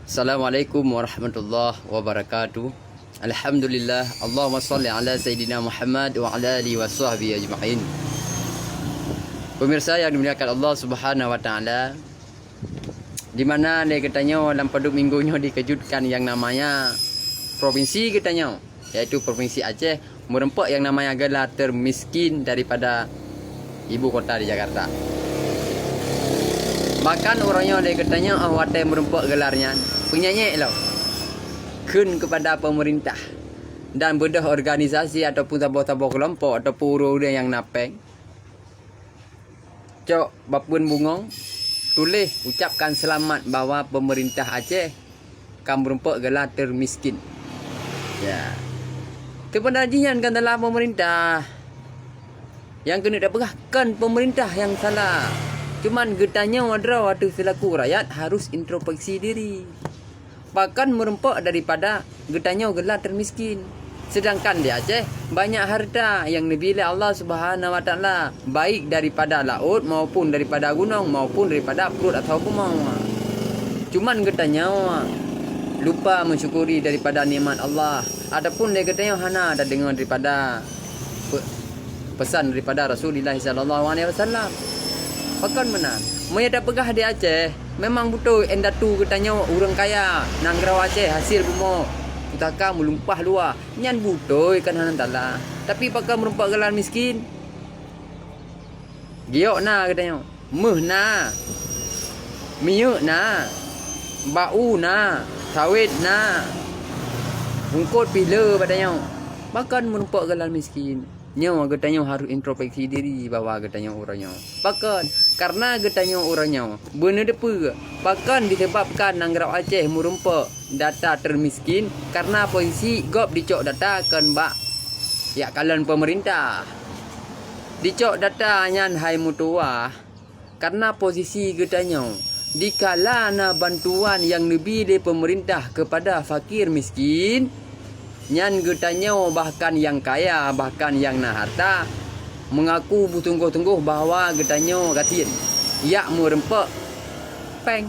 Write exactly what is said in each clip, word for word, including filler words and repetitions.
Assalamualaikum warahmatullahi wabarakatuh. Alhamdulillah, Allahumma salli ala Sayyidina Muhammad wa ala alihi wa sahbihi ajma'in. Pemirsa yang dimuliakan Allah Subhanahu wa Ta'ala, di mana lé geutanyoe lam padub minggu nyoe dikeujutkan yang namanya provinsi geutanyoe, yaitu Provinsi Aceh, meureumpok yang namanya gelar termiskin daripada ibu kota di Jakarta. Bahkan uroe nyoe lé geutanyoe 'oh watée meureumpok gelar nyan, peunyanyek lom kheun kepada pemerintah dan beudôh organisasi ataupun saboh-saboh keulompok ataupun ureuëng-ureuëng nyang na péng, cok bapeuen bungong, tuléh ucapkan seulamat bahwa pemerintah Aceh ka meureumpok geula termiskin. Ya. Teupeuna jih nyan kan salah pemerintah. Nyang keuneuk tapeugah kon pemerintah nyang salah. Cuman geutanyoe droe ateueh seulaku rakyat harus introspeksi diri. Pakon meureumpok daripada geutanyoe geula termiskin. Sedangkan di Aceh banyak harta nyang neubi lé Allah Subhanahu wa Ta'ala, baik daripada laôt maupun daripada gunong maupun daripada pruet atau bumoe. Cuman geutanyoe lupa mensyukuri daripada nikmat Allah, ataupun lé geutanyoe hana tadeungoe daripada pe-, pesan daripada Rasulullah sallallahu alaihi wasallam. Pakon meunan? Meunyoe tapeugah di Aceh, memang beutôi indatu geutanyoe ureuëng kaya, nanggroe Aceh hasil bumoe pusaka meulimpah luwah. Nyan beutôi kan hana salah. Tapi pakon meureumpok geula miskin? Giok na geutanyoe, méuh na, minyeuk na, bak u na, sawét na, eungkot pih le bak tanyoe. Pakon meureumpok geula miskin? Nyoe geutanyoe harôh introspeksi diri bahwa geutanyoe uroe nyoe. Pakon? Kareuna geutanyoe uroe nyoe beuneudeue peue? Pakon disebabkan nanggroe Aceh meureumpok data termiskin? Kareuna posisi gob dicok data kon bak jak kalon pemerintah. Dicok data nyan hai meutuwah, kareuna posisi geutanyoe dikala na bantuan nyang neubi lé pemerintah keupada fakir miskin, nyan geutanyoe bahkan nyang kaya, bahkan nyang na harta, meungaku beusunggoh-sunggoh bahwa geutanyoe gasien jak meureumpok péng.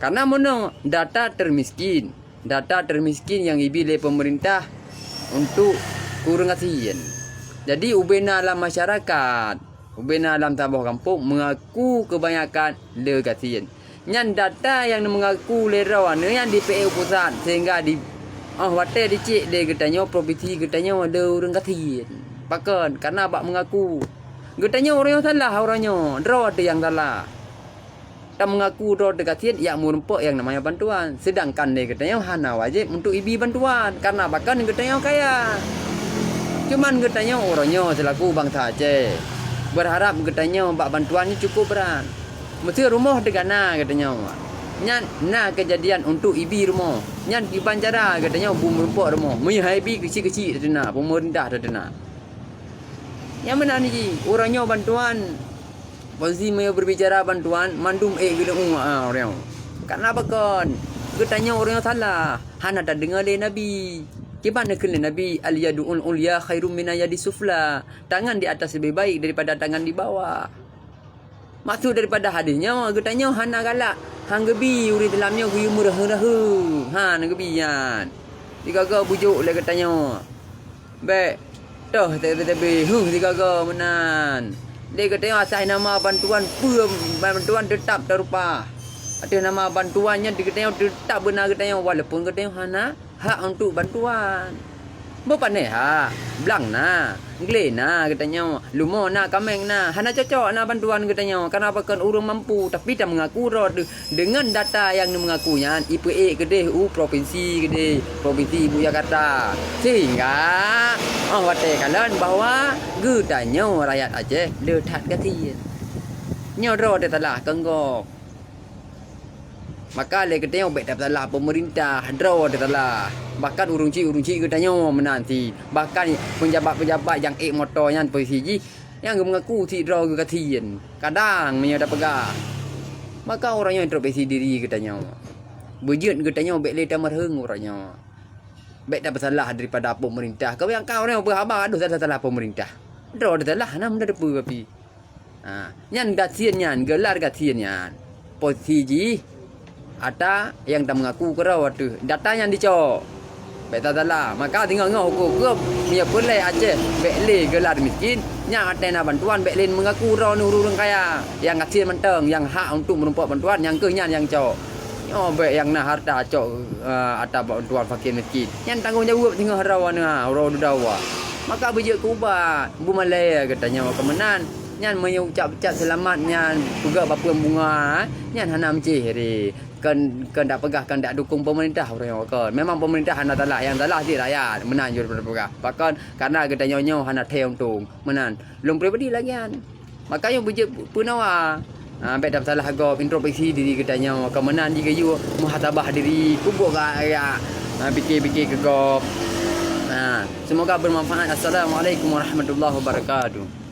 Kareuna meunoe data termiskin. Data termiskin nyang ibi lé pemerintah untuk ureuëng gasien. Jadi ubena lam masyarakat, ubena lam saboh gampông meungaku keubanyakan le gasien. Nyan data nyang meungaku lé droe nyan dipeuék u pusat sehingga di, 'oh watée dicek lé geutanyoe provinsi geutanyoe le ureuëng gasien. Pakon? Kareuna bak meungaku. Geutanyoe ureuëng nyang salah uroe nyoe, droe teuh nyang salah. Tameungaku droe teuh gasien jak meureumpok nyang namanya bantuan, seudangkan lé geutanyoe hana wajéb untuk ibi bantuan kareuna pakon geutanyoe kaya. Cuman geutanyoe uroe nyoe seulaku bansa Aceh beurharab geutanyoe bak bantuan nyoe cukup brat. Meuseu rumoh teuga na geutanyoe, nyan na keujadian untuk ibi rumoh, nyan kiban cara geutanyoe bu meureumpok rumoh, meunyoe han ibi keuchik-keuchik teudeuna, peumeurindah teudeuna. Nyang meunan jih uroe nyoe bantuan. Posisi meunyoe beubicara bantuan, mandum ék geuleumu, ah, ureuëng. Kareuna pakon? Geutanyoe ureuëng nyang salah, hana tadeungoe lé Nabi. Kiban neukheun lé Nabi, "Al-yadul ulya khairum mina yadi sufla." Tangan di atas lebih baik daripada tangan di bawah. Maksud daripada hadis nyoe, geutanyoe hana galak, han geubi ureuëng Islam nyoe geuyue meureuheu-reuheu. Han geubi nyan. Digaga bujok lé geutanyoe. Bék toh tebe-tebe, huh, sigaga meunan. Di geutanyoe atas nama bantuan peue, bantuan teutap tarupa. Ateueh nama bantuan nyan di geutanyoe teutap beuna geutanyoe walaupun geutanyoe hana hak untuk bantuan. Beupané hak, blang na, glé na geutanyoe, lumoe na, kaméng na, hana cocok na bantuan geutanyoe, kareuna pakon ureuëng mampu, tapi tameungaku droe teuh. Deungon data nyang neumeungaku nyan ipeuék keudeh u provinsi keudeh, provinsi ibu Jakarta. Sehingga 'oh watée kalon bahwa geutanyoe rakyat Aceh le that gasien. Nyoe droe teuh salah keu gob. Maka lé geutanyoe bék tapeusalah pemerintah, droe teuh salah. Bahkan ureuëng chik-ureuëng chik geutanyoe meunan cit. Bahkan peunjabat-peunjabat nyang ék moto nyan posisi jih nyang geumeungaku cit droe geugasien. Kadang meunyoe tapeugah, maka uroe nyoe introspeksi diri geutanyoe. Beujeuet geutanyoe bék lé tameurheueng uroe nyoe. Bék tapeusalah daripada pemerintah. Keubanyakan ureuëng nyang peuhaba deuh salah-salah pemerintah. Droe teuh salah, na meunan teupeue api. Ha, nyan gasien nyan, gelar gasien nyan. Posisi jih Ata nyang tameungaku keudroe ateueh data nyan dicok. Bék tasalah. Maka singoh-ngoh uku keuh, meunyoe peureulée Aceh bék lé geulat miskin, nyang até na bantuan bék lé meungaku droe ureuëng kaya. Nyang gasien mantong, nyang hak untuk meurumpok bantuan, nyang keuh nyan nyang cok. Nyoe bék nyang na harta cok, eh, ata bantuan fakir miskin. Nyan tanggong jaweueb singoh droe na uroe dudoe. Maka beujeuet keu ubat, beumalée geutanyoe keu meunan. Nyan meunyoe ucab-ucab seulamat nyan peugah bapeueng bunga, nyan hana meucéh ri. Kon, kon dak peugah, kon dak dukung pemerintah ureuëng nyoe kon. Memang pemerintah hana salah, nyang salah cit rakyat. Meunan jeuet peugah. Pakon, karena geutanyoe nyoe hana thé untông. Meunan, lôn pribadi lagée nyan. Makanya beujeuet peunawa. Ha, bék tasalah gob, introspeksi diri geutanyoe. Kon meunan jigeuyue muhasabah diri, peubuet ka, ya, ha, pikir-pikir keu gob. Ha, semoga bermanfaat. Assalamualaikum warahmatullahi wabarakatuh.